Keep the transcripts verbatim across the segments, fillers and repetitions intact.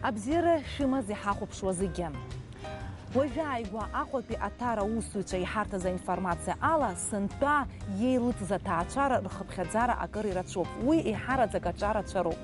Абзиара шәымаз иҳахәаԥшуа зегьы. Уажәы ааигәа Аҟәатәи Аҭара аусзуҩцәа иҳарҭаз аинформациа ала, сынтәа иеилыҵыз аҭаацәара рхыԥхьаӡара акыр ирацәоуп, уи еиҳараӡак аҿарацәа роуп.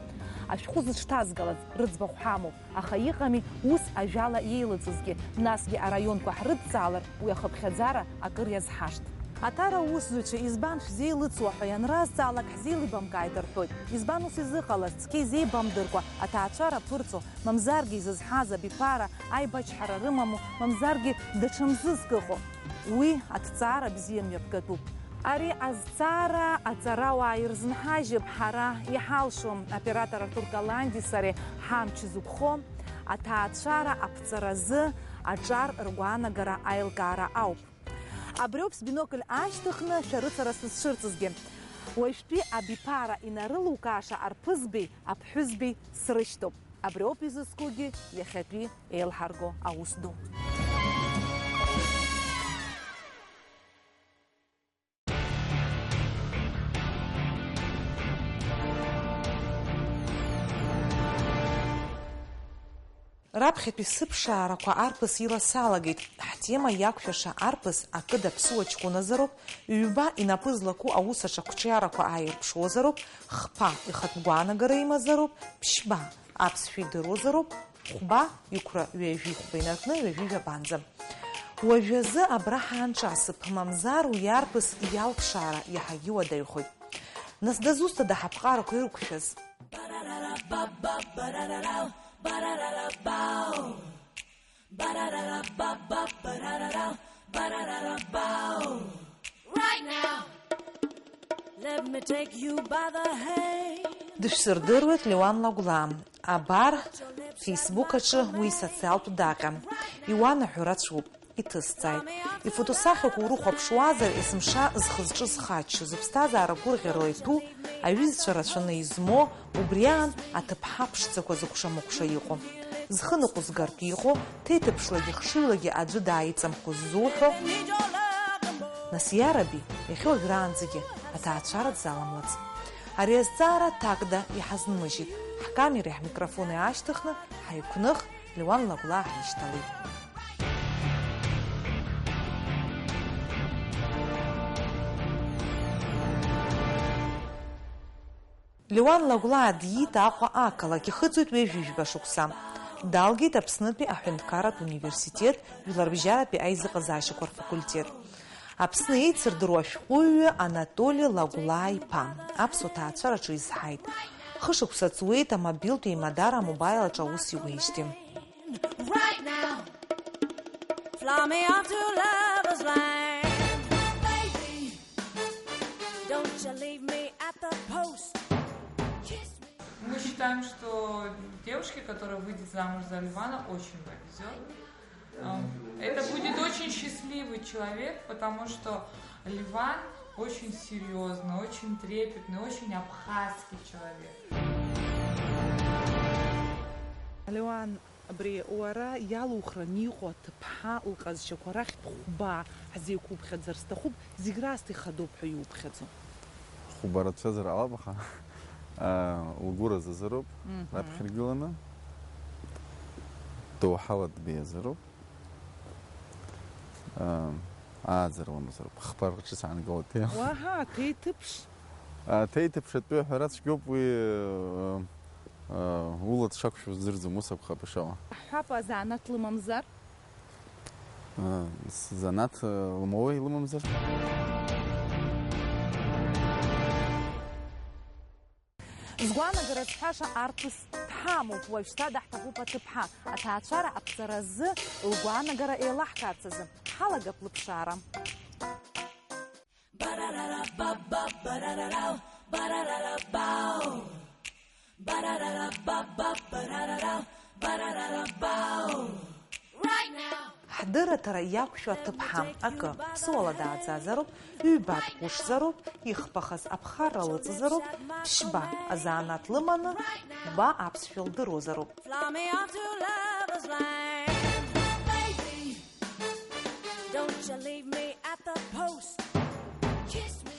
Ашәҟәы зыҽҭазгалаз рыӡбахә ҳамоуп, аха иҟами ус ажәала иеилыҵызгьы, насгьы араионқәа ҳрыдҵаалар уи ахыԥхьаӡара акыр иазҳашт. Аҭара аусзуҩцәа избан шәзеилыҵуа ҳәа ианразҵаалак, ҳзеилибамкааит рҳәоит. Избан ус изыҟалаз, цқьа изеибамдыркәа аҭаацәара ԥырҵәо, мамзаргьы изызҳаз абиԥара аибачҳара рымаму, мамзаргьы даҽа мзызк ыҟоу? Уи аҭҵаара бзиа мҩаԥгатәуп. Ари азҵаара аҵарауаа ирзынҳажьып, ҳара иҳалшом, оператор Артур Каланди сареи ҳамч зықәхо аҭаацәара аԥҵаразы аҿар ргәаанагара аилкаара ауп. Абриоуп сбинокль аашьҭыхны шәарыцара сызцәырҵызгьы. Уажәтәи абиԥара инарылукааша арԥызбеи аԥҳәызбеи срышьҭоуп. Абриоуп изызкугьы иахьатәи еилҳарго аус ду. Раԥхьатәи сыԥшаарақәа арԥыс ила салагеит. Ҳтема иақәшәаша арԥыс акы даԥсуа ҷкәыназароуп, ҩба инапы злаку аус аҿы ақәҿиарақәа ааирԥшуазароуп, хԥа ихатә гәаанагара имазароуп, ԥшьба аԥсшәа идыруазароуп, хәба иқәра ҩажәи хәба инаркны ҩажәи жәабанӡа. Уажәазы абра ҳаанҿасып, мамзар уи арԥыс иалԥшаара иаҳагьы уадаҩхоит. Нас дызусҭада ҳаԥҟарақәа ирықәшәаз? Right now, let me take you by the hand. Дышәсырдыруеит Леуан Лагәлаа. Абар, Facebook аҿы уи социалтә даҟьа. Иуанаҳәо рацәоуп, иҭысҵааит. Ифотосахьақәа урыхәаԥшуазар, есымша зхы-зҿы зхаччоз, зыԥсҭазаара гәырӷьароу иҭәу, аҩызцәа рацәаны измоу, убри аан аҭыԥҳа ԥшӡақәа зыкәша-мыкәша иҟоу. Зхы ныҟәызгартә иҟоу, ҭеиҭыԥшлагьы хшыҩлагьы аӡәы дааиҵамхо ззуҳәо? Нас иараби, иахьа уажәраанӡагьы аҭаацәара дзаламлац? Ари азҵаара ҭакда иҳазнымыжьит. Ҳкамереи ҳмикрофони аашьҭыхны, ҳаиқәных, Леуан Лагәлаа ҳишьҭалеит. Леуан Лагәлаа диит Аҟәа ақалақь, ихыҵуеит ҩажәижәба шықәса. Далгеит Аԥснытәи аҳәынҭқарратә университет жәларбжьаратәи аизыҟазаашьақәа рфакультет. Аԥсны еицырдыруа ашәҟәыҩҩы Анатоли Лагәлаа-иԥа аԥсуа ҭаацәараҿы изҳаит. Хышықәса ҵуеит амобилтә еимадара амобаил аҿы аус иуеижьҭеи. Right now, fly me off to lover's land. Baby, don't you leave me at the post. Kiss me. Мы считаем, что девушке, которая выйдет замуж за Левана, очень повезет. А, это будет очень счастливый человек, потому что Леван очень серьёзный, очень трепетный, очень абхазский человек. Леуан, абри уара иалухраны иҟоу аҭыԥҳа лҟазшьақәа рахьтә хәба ҳзеиқәуԥхьаӡар сҭахуп, зегь раасҭа ихадоуп ҳәа иуԥхьаӡо. Хәба рацәазар ҟалап, аха, аа, лгәы разазароуп. Мгм. Раԥхьа иргыланы доуҳала дбеиазароуп. Аа, ааӡара уамазароуп. Хԥа рҿы саангылоит. Уаҳа, ҭеиҭыԥш? Аа, ҭеиҭыԥш атәы аҳәара цәгьоуп, уи, аа, аа, ула дшақәшәо здырӡом, ус акәхап ишыҟоу. Аҳәап, азанааҭ лымамзар? Э, занааҭ, э, лымоуеи, лымамзар? Згәаанагара зҳәаша арԥыс дҳамоуп, уажәшьҭа даҳҭахуп аҭыԥҳа. Аҭаацәара аԥҵаразы лгәаанагара еилаҳкаарц азы ҳалагап лыԥшаара. Right now. Ҳдырраҭара иақәшәо аҭыԥҳа акы, ԥсуала дааӡазароуп, ҩба дҟәышзароуп, ихԥахаз аԥхарра лыҵазароуп, ԥшьба азанааҭ лыманы, хәба аԥсшәа лдыруазароуп. Fly me off to lover's land. Baby, don't you leave me at the post. Kiss me.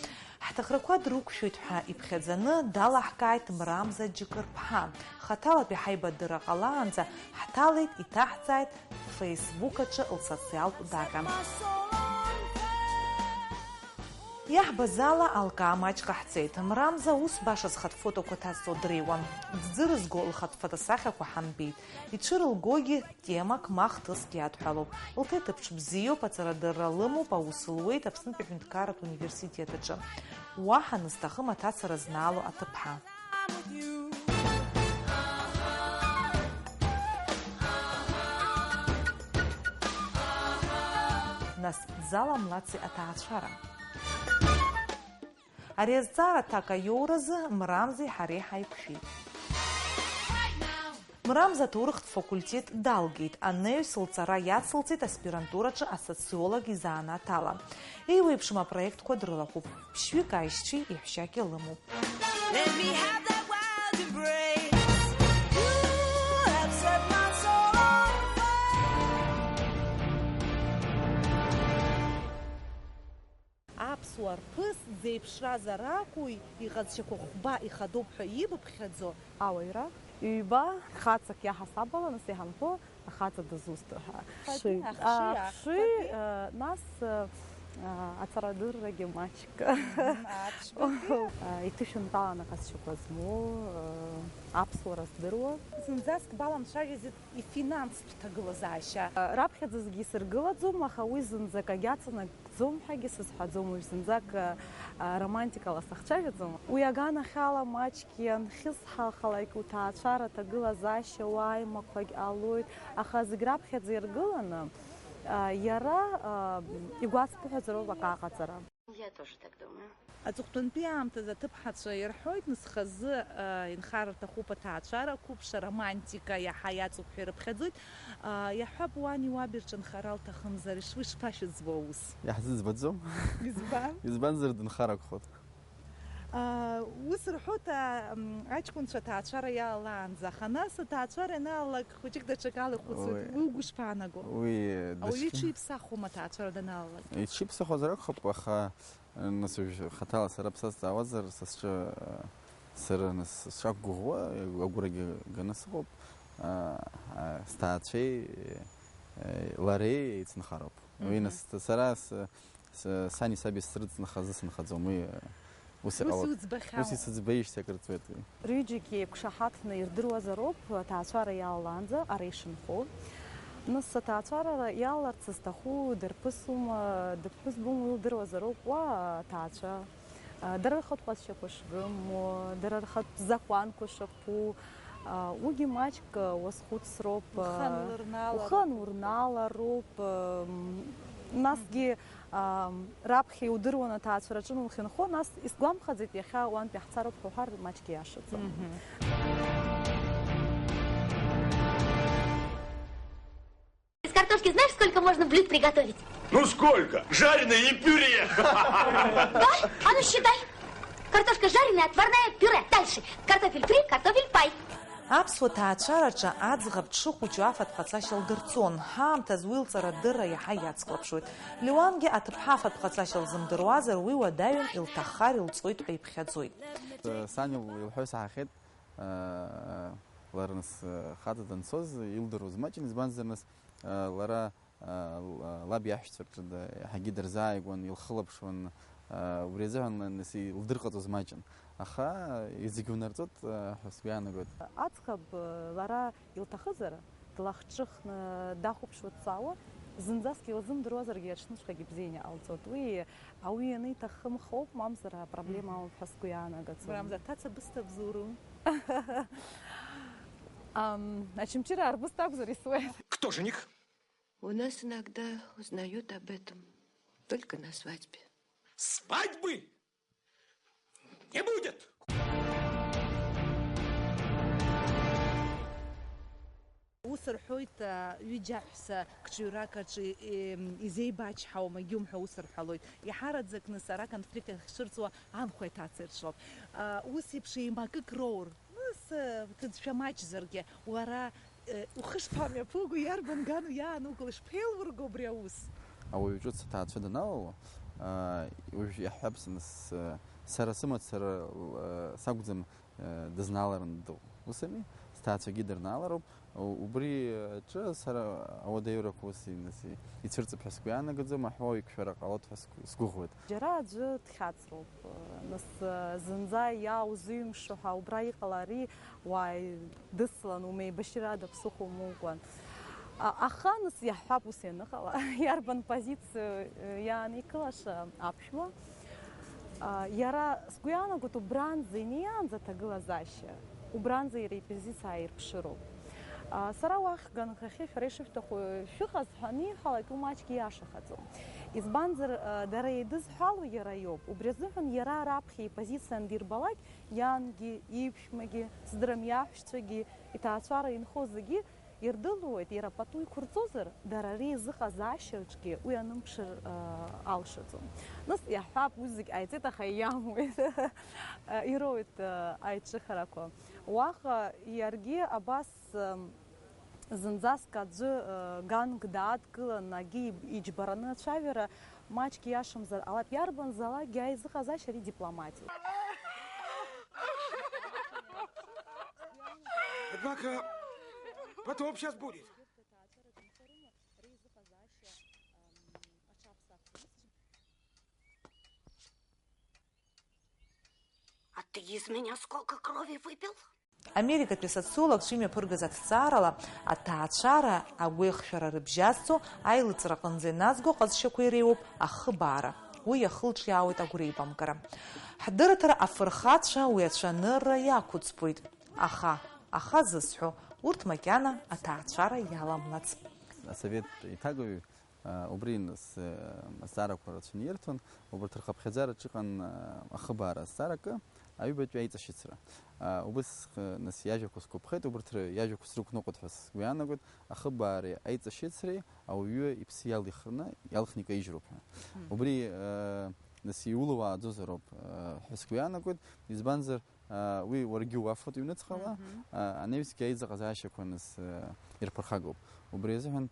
Ҭахрақәа дрықәшәоит ҳәа иԥхьаӡаны далаҳкааит Мрамза Џьыкырԥҳа. Хаҭалатәи ҳаибадырра ҟалаанӡа ҳҭалеит, иҭаҳҵааит Facebook аҿы лсоциалтә даҟьа. Иаҳбаз ала, алкаа маҷ ҟаҳҵеит. Мрамза ус баша зхатә фотоқәа ҭазҵо дреиуан. Дзырызго лхатә фотосахьақәа ҳамбеит. Ицәырылгогьы темак ма хҭыск иадҳәалоуп. Лҭыԥ ҽыбзиоуп, аҵарадырра лымоуп, аус луеит Аԥснытәи аҳәынҭқарратә университет аҿы. Уаҳа нызҭахым аҭацара знаало аҭыԥҳа. Нас дзаламлаци аҭаацәара? Ари азҵаара аҭак аиоуразы Мрамзеи ҳареи ҳаиқәшәеит. Мрамза аҭоурыхтә факультет далгеит, анаҩс лҵара иацылҵеит аспирантураҿы асоциолог изанааҭ ала. Еиуеиԥшым апроектқәа дрылахәуп, ԥшьҩык аишьцәеи еҳәшьаки лымоуп. Let me have that wild embrace. You have set my soul on fire. Аԥсуа рԥыс дзеиԥшразар акәу, иҟазшьақәа хәба ихадоуп ҳәа ибыԥхьаӡо? Ауаҩра ҩба, хацак иаҳасаб ала, нас иҳамҳәо, ахаҵа дызусҭоу ҳәа. Ахшыҩ. Ахшыҩ, ахшыҩ, ахшыҩ, ахшыҩ. Э, нас, э, э, аҵарадыррагьы маҷк. Мм, аԥшьбатәи. Э, иҭышәынтәаланы аҟазшьақәа змоу, э, аԥсуара здыруа. Зынӡаск баламцәажәаӡеит ифинанстә ҭагылазаашьа. Э, раԥхьаӡазгьы исыргылаӡом, аха уи зынӡак агьаҵанак ӡом ҳәагьы сызҳәаӡом, уажә зынӡак, а, а, романтикала сахцәажәаӡом. Уи аганахьала маҷк ианхьысҳалхалак, уҭаацәара аҭагылазаашьа уааимақәагь ҟалоит, аха зегь раԥхьаӡа иргыланы, а, иара, а, игәацԥыҳәаӡароуп акы аҟаҵара. Я тоже так думаю. Аҵыхәтәантәи аамҭазы аҭыԥҳацәа ирҳәоит, нас хазы, а, инхар рҭахуп аҭаацәара, ақәыԥш, аромантика иаҳа иаҵоуп ҳәа ирыԥхьаӡоит. А, иаҳҳәап, уани уаби рҿы нхара лҭахымзар, иш-, уи шԥашәыӡбо аус? Иаҳзыӡбаӡом. Избан? Избанзар, дынхар акәхоит. А, ус рҳәоит, а, м, аҷкәынцәа аҭаацәара иалалаанӡа, аха нас аҭаацәара ианалалак, хәыҷык даҽакала ихәыцуеит. Уи, уи угәы шԥаанаго? Уи, а, уаҩы даҽа- иҽиԥсахуама аҭаацәара даналалак? Иҽиԥсахуазар акәхап, аха, нас уажә хаҭала сара бсазҵаауазар, са сҿы, а, сара нас сшақәгәыӷуа, агәрагьы ганы сыҟоуп, а, а, сҭаацәеи, е, лареи еицынхароуп. Уи, мгм, нас сара с-, С-, сани саби срыцны хазы сынхаӡом, уи, ус, ус иҟалоит. Иуӡбахьоу. Ус исыӡбеижьҭеи акыр ҵуеит уи. Рҩыџьегьы еиқәшаҳаҭны ирдыруазароуп, аҭаацәара иалалаанӡа ара ишынхо. Нас аҭаацәара иалаларц зҭаху дырԥысума, дыԥҳәызбоума, уи лдыруазароуп уа аҭаацәа. Дара рхатә ҟазшьақәа шгыму, дара рхатә закәанқәа шаԥу, уигьы маҷк уазхәыцроуп. Ухы анурналароуп. Ухы анурналароуп. Насгьы Ам, раԥхьа иудыруан аҭаацәараҿы анухьынхо, нас исгәамԥхаӡеит, иахьа уантәи ҳцароуп ҳәа уҳәар маҷк иашаӡам. Мгм. Из картошки знаешь, сколько можно блюд приготовить? Ну сколько? Жареное и пюре! Да? А ну считай. Картошка жареная, отварная, пюре. Дальше. Картофель фри, картофель пай. Аԥсуа ҭаацәараҿы аӡӷаб дшыхәыҷу афатә ҟаҵашьа лдырҵон. Ҳаамҭазы уи лҵарадырра иаҳа иацклаԥшуеит. Леуангьы аҭыԥҳа афатә ҟаҵашьа лзымдыруазар, уи уадаҩын, илҭаххар илҵоит ҳәа иԥхьаӡоит. Сан ил-, илҳәо исаҳахьеит, лара нас, хаҵа данцоз илдыруаз маҷын, избанзар нас, лара лаб иаҳәшьцәа рҿы да-, иаҳагьы дырзааигәан, илхылаԥшуан, убри азыҳәан нас илдырҟаҵоз маҷын. Аха зегь унарҵоит ҳәа сгәы иаанагоит. Аӡӷаб лара илҭахызар, длахҿыхны дахәаԥшуа дҵаауа, зынӡаск илзымдыруазаргьы аҽныҵәҟьагьы бзианы иҟалҵоит. Уи ауаҩы ианиҭахымхоуп, мамзар апроблема, мгм, амоуп ҳәа сгәы иаанагаӡом. Мрамза, аҭаца бысҭа бзуру? Ам, Очамчыра арбысҭа акәзар исуеит. Кто жених? У нас иногда узнают об этом только на свадьбе. Свадьбы не будет! Ус рҳәоит, а, ҩыџьа аҳәса кҿыҩрак аҿы, е, изеибачҳауам, егьумҳәа ус рҳәалоит. Иҳараӡакны сара конфликт ахьцәырҵуа анхәеи аҭацеи рҿоуп. А, ус еиԥш еимакык роур, Нас, э, ҭыӡшәа маҷзаргьы, уара, э, ухы шԥамҩаԥуго, иарбан ган уиаанугыло, ишԥеилурго абри аус? Ауаҩы ҿыц аҭаацәа даналало, а, уажә иаҳҳәап, нас, э, Сара сымацара, э, сакәӡам, э, дызнаалараны дыҟоу. Ус ами? Сҭаацәагьы дырнаалароуп. У-, убри аҿы сара ауадаҩрақәа ус инас ицәырҵып ҳәа сгәы иаанагаӡом, аҳәоу иқәшәара ҟалоит ҳәа сгәы-, сгәыӷуеит. Џьара аӡәы дхьаҵроуп, нас, э, зынӡа иааузыҩмшо ҳәа убра иҟалари, уааи, дыслан, умеибашьрада ԥсыхәа умукәан. А, аха, нас, иаҳҳәап, ус ианыҟала, иарбан позициа, э, иааникылаша аԥшәма? А, иара, сгәы иаанагоит, убранӡа инеиаанӡа аҭагылазаашьа, убранӡа иара ипозициа ааирԥшыроуп. А, сара уахь ганхахьы шәара ишышәҭаху шәыҟаз ҳәа аниҳәалак, уи маҷк ииашахаӡом. Избанзар, а, дара еидызҳәало иара иоуп. Убри азыҳәан иара раԥхьа ипозициа андирбалак, иангьы, иԥшәмагьы, сдырам, иаҳәшьцәагьы, иҭаацәара инхо зегьы ирдыруеит, иара пату иқәырҵозар, дара реизыҟазаашьаҿгьы уи анымԥшыр, а, алшаӡом. Нас иаҳҳәап, уи зегь ҟаиҵеит, аха иамуит, а, ироуит, а, аиҿыхарақәа. Уаҟа иаргьы абас, ам, зынӡаск аӡәы, а, ганк дааҭгылан, агьи иџьбараны ацәажәара маҷк иашамзар ҟалап, иарбанзаалакгьы аизыҟазаашьа ари дипломатиоуп. Однако потом сейчас будет. А ты из меня сколько крови выпил? Америкатәи асоциологцәа имҩаԥыргаз аҭҵаарала, аҭаацәара агәеихшәара рыбжьазцо аилыҵра аҟынӡа иназго аҟазшьақәа иреиуоуп ахыбаара. Уи иахылҿиаауеит агәреибамкара. Ҳдырраҭара афырхацәа уи ацәанырра иақәыӡбоит. Аха, аха зысҳәо, урҭ макьана аҭаацәара иаламлац. Асовет еиҭагаҩ, а, убри нас, а, азҵаарақәа рацәаны ирҭон, убарҭ рхыԥхьаӡараҿ иҟан, а, ахыбаара азҵааракы, аҩбатәи аиҵашьыцра. А, убыс, а, нас иажәақәа сгәаԥхеит, убарҭ р-, иажәақәа срықәныҟәоит ҳәа сгәы иаанагоит, ахыбаареи аиҵашьыцреи ауаҩы иԥсы иалихырны, иалхны икаижьроуп ҳәа. Мгм. Убри, а, нас иулауааӡозароуп, а, ҳәа сгәы иаанагоит, избанзар, а, уи уаргьы уафоит ҩнуҵҟала, Мгм. а, анаҩсгьы аизыҟазаашьақәа нас, а, ирԥырхагоуп. Убри азыҳәан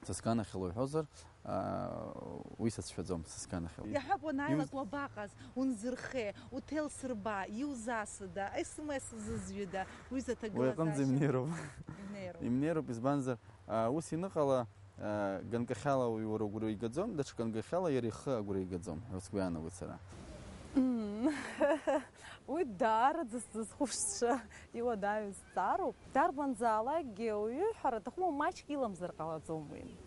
са сганахьала уҳәозар, а, уи сацәшәаӡом, са сганахьала. Иаҳҳәап, уанааилак Иуз- уабаҟаз, унзырхеи, уҭел сырба, иузасыда, СМС узызҩыда, уи Уи аҟынӡа заҭагылазаашьа имнеироуп. Имнеироуп. Имнеироуп, избанзар, а, ус иныҟала, а, ганкахьала уи уара угәра игаӡом, даҽа ганкахьала иара ихы агәра игаӡом ҳәа сгәы иаанагоит сара. Мм. Уи даараӡа сзызхәыцша иуадаҩыз ҵаароуп. Дарбанзаалакгьы ауаҩы, ҳәара аҭахума, маҷк иламзар ҟалаӡом уи.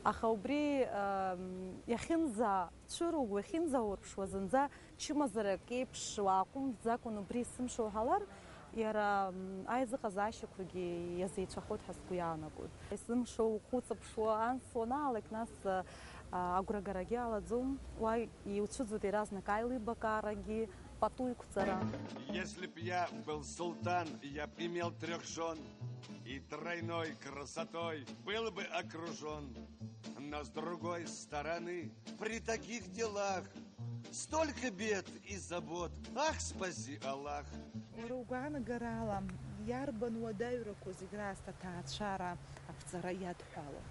Аха убри, ам, иахьынӡацәыруго, иахьынӡаурԥшуа, зынӡа чымазарак еиԥш уааҟәымҵӡакәан убри исымшо уҳалар, иара, м, аизыҟазаашьақәагьы иазеицәахоит ҳәа сгәы иаанагоит. Исымшо ухәыҵыԥшуа анс уанаалак, нас, а, агәрагарагьы алаӡом. Уа иуцәыӡуеит иаразнак аилибакаарагьы, пату иқәҵара. Если б я был султан, я б имел трёх жён и тройной красотой был бы окружён. Но с другой стороны, при таких делах столько бед и забот, ах, спаси Аллах. Уара угәаанагарала, иарбан уадаҩрақәоу зегь раасҭа аҭаацәара аԥҵара иадҳәало?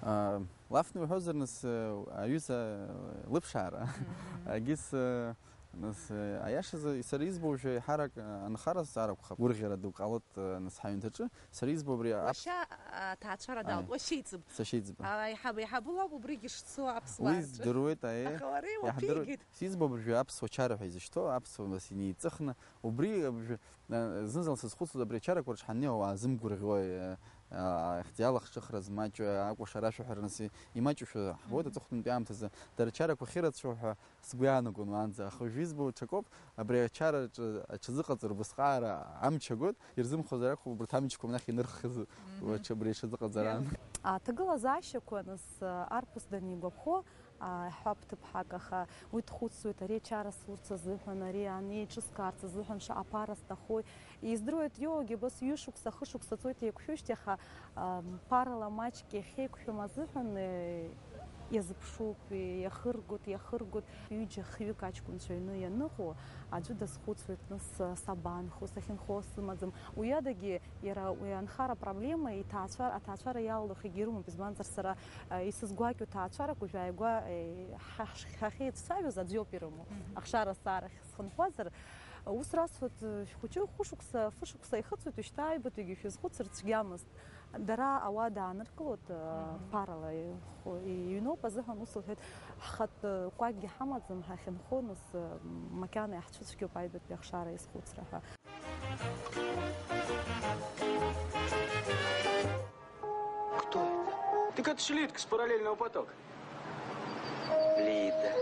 А, лафны уҳәозар, нас, э, аҩыза, э, лыԥшаара. Мгм. Агьыс, э, нас, э, аиашазы, сара избо уажәы еиҳарак, э, анхара сцар акәхап. Гәырӷьара ду ҟалоит, э, нас ҳаҩнҭаҿы. Сара избо абри аԥ- Уашьа, а, аҭаацәара Аи. далт, уашьа иҵб. Сашьа иҵб. А, иҳаб-, иҳабула ауп убригьы шцо аԥсуаа Уи рҿы. здыруеит, аиеи. Аха уара Иаҳдыруеит. иуаԥигеит. Сиӡбоуп уажәы аԥсуа чара ҳәа изышьҭоу, аԥсуа нас инеиҵыхны, убри уажәы, а, зны-зынла сазхәыцуаз, абри ачарақәа рҿы ҳаннеи ауаа зымгәырӷьои, а, а, ахьӡала ахҿыхра змаҷу, акәашара ашәаҳәара нас имаҷушәа ҳбоит Мгм. аҵыхәтәантәи аамҭазы. Дара ачарақәа ахьырацәоу ҳәа сгәы иаанагон уаанӡа, аха уажәы избо ҽакоуп, абри ачараҿы аҽазыҟаҵара убысҟаара амч агоит, ирзымхозар акәхап, убарҭ амчқәа манахь инырхыз Мгм. уаҽы абри аҽазыҟаҵара аан. Аҭагылазаашьақәа, нас, арԥыс данигәаԥхо, а, ҳәа ԥҭыԥҳак, аха уи дхәыцуеит, ари ачара сурц азыҳәан, ари ан еиҿыскаарц азыҳәан шаҟа ԥара сҭахои. Издыруеит, иоуагьы абас ҩышықәса, хышықәса цоит еиқәшәышьҭ, аха, а, ԥарала маҷк иахьеиқәшәам азыҳәан, э, Иазыԥшуп, иахыргоит, иахыргоит. Ҩыџьа-хҩык аҷкәынцәа аҩны ианыҟоу, аӡәы дазхәыцуеит, нас сабанхо, сахьынхо сымаӡам. Уи адагьы иара уи анхара проблема иҭаацәа-, аҭаацәара иалалахьгьы ирымоуп, избанзар сара, э, исызгәакьоу ҭаацәарак уажәааигәа, э, ҳа-, ҳахьеицәажәоз аӡә иоуп ирымоу. Мгм. Ахшара саарахь схынҳәуазар, ус расҳәоит, э, шәхәыҷы хәышықәса, фышықәса ихыҵуеит, уажәшьҭа аҩбатәигьы шәизхәыцыр цәгьамызт. Дара ауада ааныркылоит, э, Мгм. Ԥарала иху-, иҩноуп азыҳәан ус лҳәеит, ҳхатә, э, кәакгьы ҳамаӡам, ҳахьынхо, нас, э, макьана иаҳцәыцәгьоуп аҩбатәи ахшара иазхәыцра ҳәа. Кто это? Так это же Лидка с параллельного потока. Лида.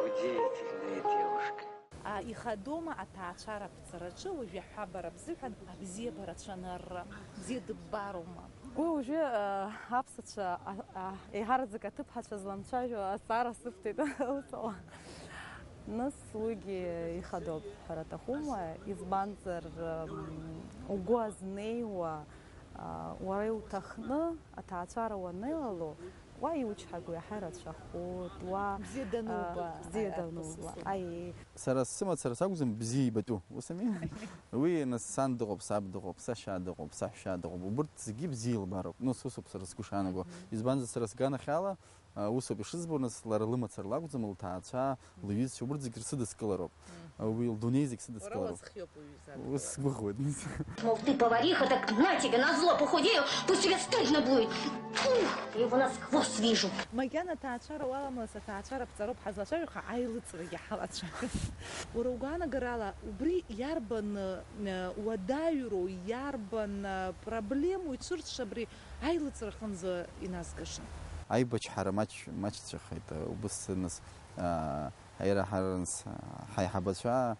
Удивительная девушка. А, ихадоума аҭаацәара аԥҵараҿы уажәы аҳәабара бзыҳәан абзиабара цәанырра? Бзиа дыббароума? Уи уажәы, а, аԥсацәа, а, а, еиҳараӡак аҭыԥҳацәа зланцәажәо азҵаара сыбҭеит усала. Нас уигьы ихадоуп ҳәара аҭахума, избанзар, м, угәы азнеиуа, а, уара иуҭахны аҭаацәара уанеилало, уа иучҳагоу иаҳа ирацәахоит, уа, Бзиа дануба, а, бзиа а, дануба, аԥсуа. Аиеи. Сара сымацара сакәӡам бзиа ибатәу, ус ами? Уи, нас, сан дыҟоуп, саб дыҟоуп, сашьа дыҟоуп, саҳәшьа дыҟоуп, убырҭ зегьы бзиа илбароуп, нас усоуп сара сгәы шаанагоу. Мгм. Избанзар, сара сганахьала, а, усоуп ишызбо, нас, лара лымацара лакәӡам, лҭаацәа, лҩызцәа, убырҭ зегь рсыдыскылароуп. Мгм. А, уи лдунеи зегь Уара сыдыскылароуп. Уазхиоуп уи. Ус сгәыӷуеит. Мол, ты повариха, так на тебе, назло похудею, пусть тебе стыдно будет. Фу, я его насквозь вижу. Макьана аҭаацәара уаламлац, аҭаацәара ԥҵароуп ҳазлацәажәо, аха аилыҵрагьы ҳалацәажәон. Уара угәаанагарала, убри иарбан, э, уадаҩроу, иарбан, э, проблемоу ицәырҵша абри аилыҵра аҟынӡа иназгаша? Аибачҳара маҷ-, маҷцәахеит, э, убыс, нас, э, ҳаира ҳарныс, э, ҳаиҳабацәа,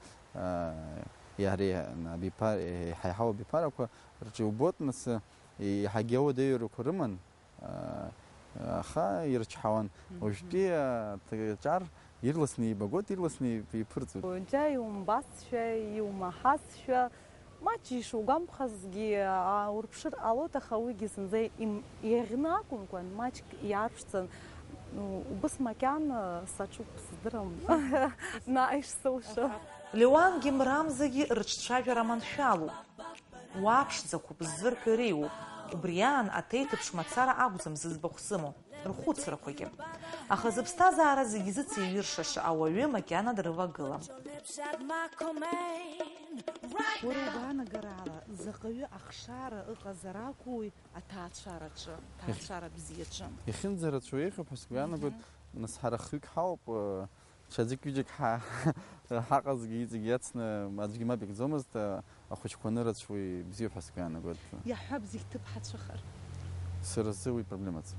Иареи абиԥар-, иҳаиҳау абиԥарақәа рҿы иубоит, нас, еиҳагьы ауадаҩрақәа рыман, аха ирычҳауан. Мгм. Уажәтәи аҭаҵәар ирласны еибагоит, ирласны еиԥырҵуеит. Џьа иумбазшәа, иумаҳазшәа, маҷ ишугәамԥхазгьы, аа, урԥшыр ҟалоит, аха уигьы зынӡа им-, иаӷьны акәымкәан, маҷк иаарԥшӡан, убыс макьана саҿуп, сыздырам, наҟ ишсылшо. Леуангьы Мрамзагьы рыҿцәажәара маншәалоуп. Уа ԥшӡақәоуп, ззырҳәо иреиуоуп. Убри аан аҭеиҭыԥш мацара акәӡам зыӡбахә зымоу, рхәыцрақәагьы. Аха зыԥсҭазаара зегьы зыцеиҩыршаша ауаҩы макьана дрывагылам. Уара угәаанагараала, заҟаҩы ахшара ыҟазар акәуи аҭаацәараҿы, аҭаацәара бзиаҿы? Иахьынӡарацәоу еиӷьуп ҳәа сгәы иаанагоит, Мгм. нас ҳара хҩык ҳауп, э, ҽаӡәык-ҩыџьак ҳа-, ҳаҟазгьы иҵегь иацны аӡәгьы мап икӡомызт, э, ахәыҷқәа анырацәоу бзиоуп ҳәа сгәы иаанагоит. Иаҳҳәап, зегь ҭыԥҳацәахар. Сара сзы уи проблемаӡам.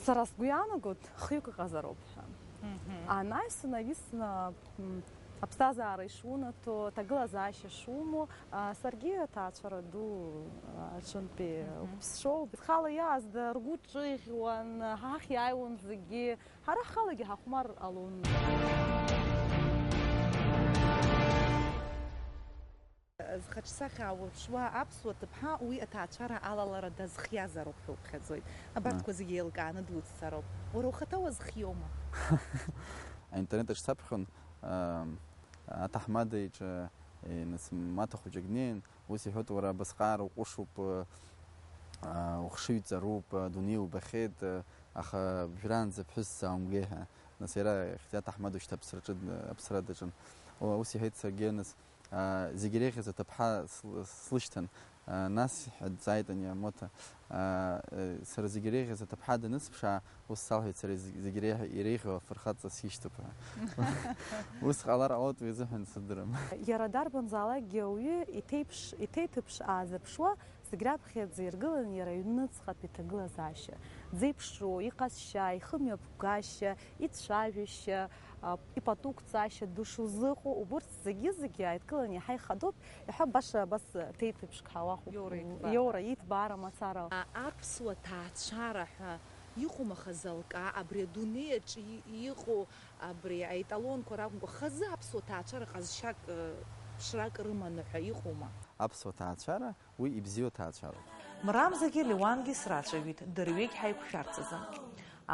Сара сгәы иаанагоит, хҩык ыҟазароуп ҳәа. Мгм. Анаҩсан, аҩысны, м, аԥсҭазаара ишунаҭо, аҭагылазаашьа шумоу, а, саргьы аҭаацәара ду, а, аҿынтәи Мгм. уԥсшоуп. Схала иаазда ргәы ҿыӷьуан, ҳахь иааиуан зегьы, ҳара ҳхалагьы ҳахәмар ҟалон. Зхаҿсахьа аурԥшуа аԥсуа ҭыԥҳа уи аҭаацәара алалара дазхиазароуп ҳәа уԥхьаӡоит. Абарҭқәа А. зегьы еилкааны дуццароуп. Уара ухаҭа уазхиоума? Аинтернет аҿы саԥхьон, аа, аҭаҳмада иҿы, е, нас, маҭа хәыҷык днеин, ус иҳәоит, уара абасҟак уҟәышуп, аа, ухшыҩ ҵаруп, адунеи убахьеит, аха бжәраанӡа ԥҳәыс сзаумгеи ҳәа. Нас иара иахьӡ аҭаҳмада шьҭа аԥсраҿы, аԥсра даҿын. О, ус иҳәеит саргьы, нас, Аа, зегь иреиӷьыз аҭыԥҳа сл-, слышьҭан. Аа, нас, ҳәа дҵааит ани амоҭа. Аа, э, сара зегь иреиӷьыз аҭыԥҳа данысԥшаа, ус салҳәеит, сара зегь, зегь иреиӷь-, иреиӷьу афырхаҵа сишьҭоуп ҳәа. Ус ҟалар ҟалоит уи азыҳәан сыздырам. Иара дарбанзаалакгьы ауаҩы иҭеиԥш-, иҭеиҭыԥш аазырԥшуа, зегь раԥхьаӡа иргылан иара иҩныҵҟатәи иҭагылазаашьа. Дзеиԥшроу, иҟазшьа, ихымҩаԥгашьа, ицәажәашьа, а, ипатуқәҵашьа дышузыҟоу, убырҭ зегьы-зегьы ааидкыланы иаҳа ихадоуп, иаҳа баша абас ҭеиҭыԥшк ҳауахуп. Иоура иҭбаара. Иоура иҭбаара мацара. А, аԥсуа ҭаацәара ҳәа иҟоума хазы алкаа, абри адунеи аҿы и-, иҟоу абри аеталонқәа ракәымкәа, хазы аԥсуа ҭаацәара ҟазшьак, э, ԥшрак рыманы ҳәа иҟоума? Аԥсуа ҭаацәара Уи ибзиоу ҭаацәароуп. Мрамзагьы Леуангьы срацәажәеит, дырҩегь ҳаиқәшәарц азы.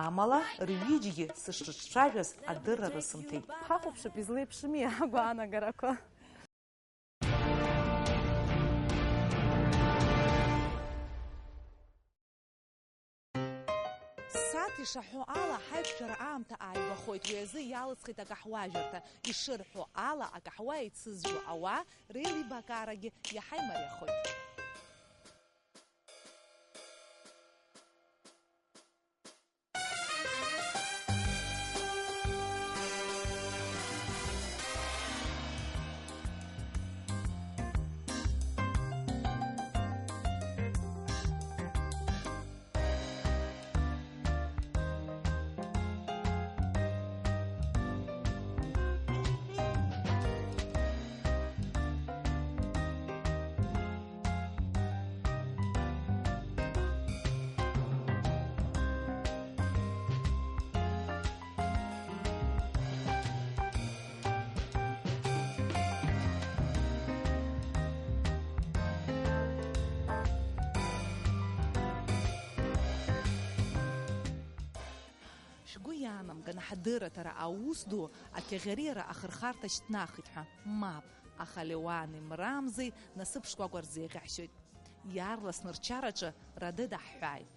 Амала, рҩыџьегьы сышрыҿцәажәаз адырра рысымҭеит. Ҳахәаԥшып, излеиԥшыми агәаанагарақәа. Саҭ ишаҳәо ала, ҳаиқәшәара аамҭа ааигәахоит, уи азы иалысхит акаҳуажәырҭа. Ишырҳәо ала, акаҳуа еицызжәо ауаа реилибакаарагьы иаҳа имариахоит. Шәгәы иаанамган, ҳдырраҭара аус ду ақьаӷьариара ахырхарҭа шьҭнахит ҳәа. Мап, аха Леуани Мрамзеи насыԥ шкәакәа рзеиӷьаҳшьоит. Иаарласны рчараҿы Радеда ҳҳәааит.